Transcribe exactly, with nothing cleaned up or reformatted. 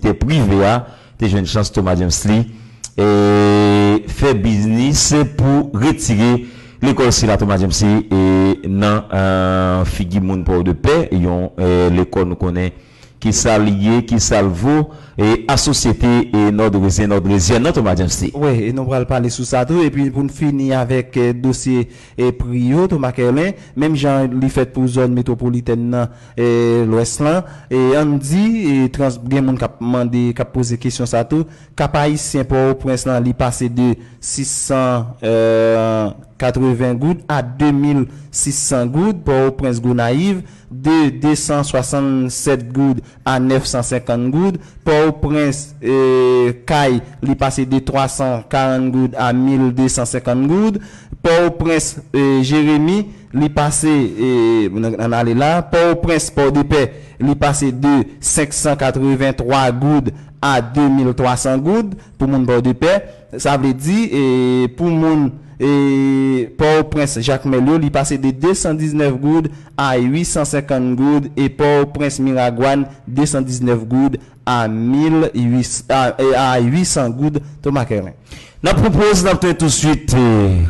te prive a, te jwenn chans Thomas James li e fè biznis pou retire lekòl sila Thomas James li e nan eh, figi moun Pòdepè, yon eh, lekòl nou konnen ki sa l ye, ki sa l vo, e a sosyete e nòdrezyen, nòdrezyèn nan Thomas James li. Wi, e nou pral pale sou sa tou, epi pou n fini avèk eh, dosye e pri yo, Thomas Kerlin, menm jan li fèt pou zòn metwopolitèn nan e lwès lan, e ann di e trans, gen moun k ap mande, k ap poze kesyon sa tou, Kap Ayisyen Pòtoprens lan, li pase de sis san katreven goud a de mil sis san goud, Pòtoprens Gonayiv, de de san swasannsèt goud a nèf san senkant goud, Pòtoprens eh, Kay, li pase de twa san karant goud a mil de san senkant goud, Pòtoprens eh, Jeremi, li pase eh, ann ale la, Pòtoprens Pòdepè, li pase de senk san katreven twa goud a de mil twa san goud pou moun Pòdepè. Sa vle di, eh, pou moun eh, Pòtoprens Jakmèl yo, li pase de de san diznèf goud a uit san senkant goud, e Pòtoprens Miragwàn, de san diznèf goud a mil uit san, a, eh, a uit san goud, Thomas Kerlin. N ap pran poz, n ap tounen touswit. Eh,